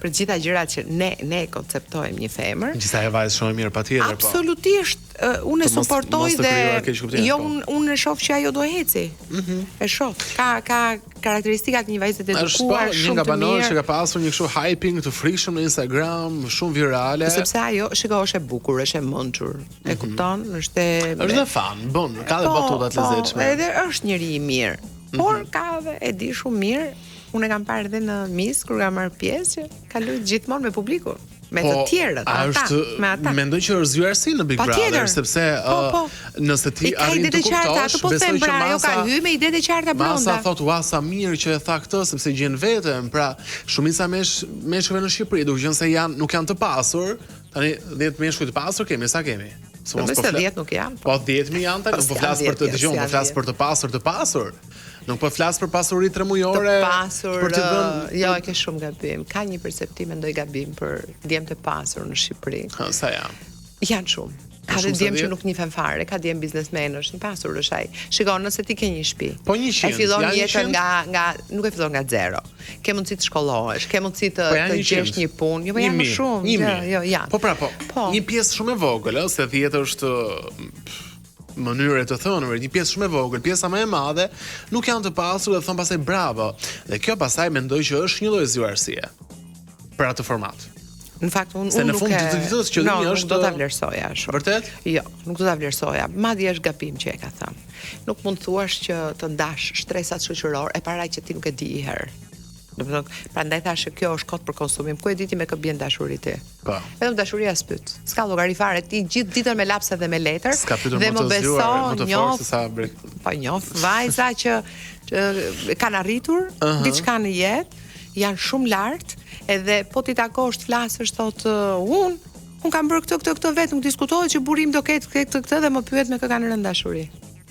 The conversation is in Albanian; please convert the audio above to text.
Për të gjitha gjërat që ne ne e konceptojmë një femër. Gjithsesi ajo vajzë shumë e mirë patjetër po. Absolutisht, uh, unë e suportoj dhe jo po. unë unë e shoh që ajo do eci. Mm -hmm. E shoh. Ka ka karakteristikat e një vajze të edukuar, po, shumë të mirë. Një nga banorët që ka pasur një kështu hyping të frikshëm në Instagram, shumë virale. Sepse ajo, shiko, është e bukur, është e mençur. Mm -hmm. E mhm. kupton? Është e Është dhe fun, bën, ka dhe po, batuta të po, lezetshme. Edhe është njeri i mirë. Por mm -hmm. ka dhe e di shumë mirë Unë e kam parë edhe në Miss kur ka marrë pjesë që ka luajtur gjithmonë me publikun, me po, të tjerët, me ata, është, me ata. Mendoj që është zgjuarsi në Big Brother, sepse po, po. Uh, nëse ti arrin të kuptosh, ato po them pra, ajo ka hyrë me idetë e qarta brenda. Masa thotë ua sa mirë që e tha këtë, sepse gjen veten, pra shumica mesh meshkujve në Shqipëri, duke qenë se janë nuk janë të pasur, tani 10 meshkuj të pasur kemi, sa kemi? Se mos po flas. 10 nuk janë. Po 10000 janë tani, nuk po flas për të dëgjuar, po flas për të pasur, të pasur. Nuk po flas për pasuri tremujore. Të pasur, për të dhënë jo, e ke shumë gabim. Ka një perceptim mendoj gabim për djem të pasur në Shqipëri. Ha, sa janë? Janë shumë. Ka dhe djem që nuk njihen fare, ka djem biznesmen, është i pasur është ai. Shiko, nëse ti ke një shtëpi. Po 100. E fillon jetën nga nga nuk e fillon nga zero. Ke mundësi të shkollohesh, ke mundësi të po të gjesh një punë. Jo, po janë më shumë. Jo, jo, janë. Po pra, po. po. Një pjesë shumë e vogël, ëh, se 10 është mënyrë e të thënurë, një pjesë shumë e vogël, pjesa më e madhe nuk janë të pasur dhe thonë pastaj bravo. Dhe kjo pastaj mendoj që është një lloj zgjuarsie për atë format. Në fakt unë unë nuk e në fund të ditës qëllimi no, është nuk do ta vlerësoja shumë. Vërtet? Jo, nuk do ta vlerësoja. Madje është gabim që e ka thënë. Nuk mund të thuash që të ndash shtresat shoqërore e para që ti nuk e di një herë. Domethënë, prandaj thashë që kjo është kot për konsumim. Ku e di ti me kë bie në dashuri ti? Po. Vetëm dashuria s'pyet. S'ka llogari fare ti gjithë ditën me lapsa dhe me letër. S'ka pyetur më të zgjuar, më të fortë se sa brek. Po njoh vajza që, që kanë arritur uh -huh. diçka në jetë, janë shumë lart, edhe po t'i takosh të flasësh thotë unë un kam bërë këtë këtë këtë vetë, nuk diskutohet që burri im do ketë këtë këtë këtë dhe më pyet me kë kanë rënë dashuri.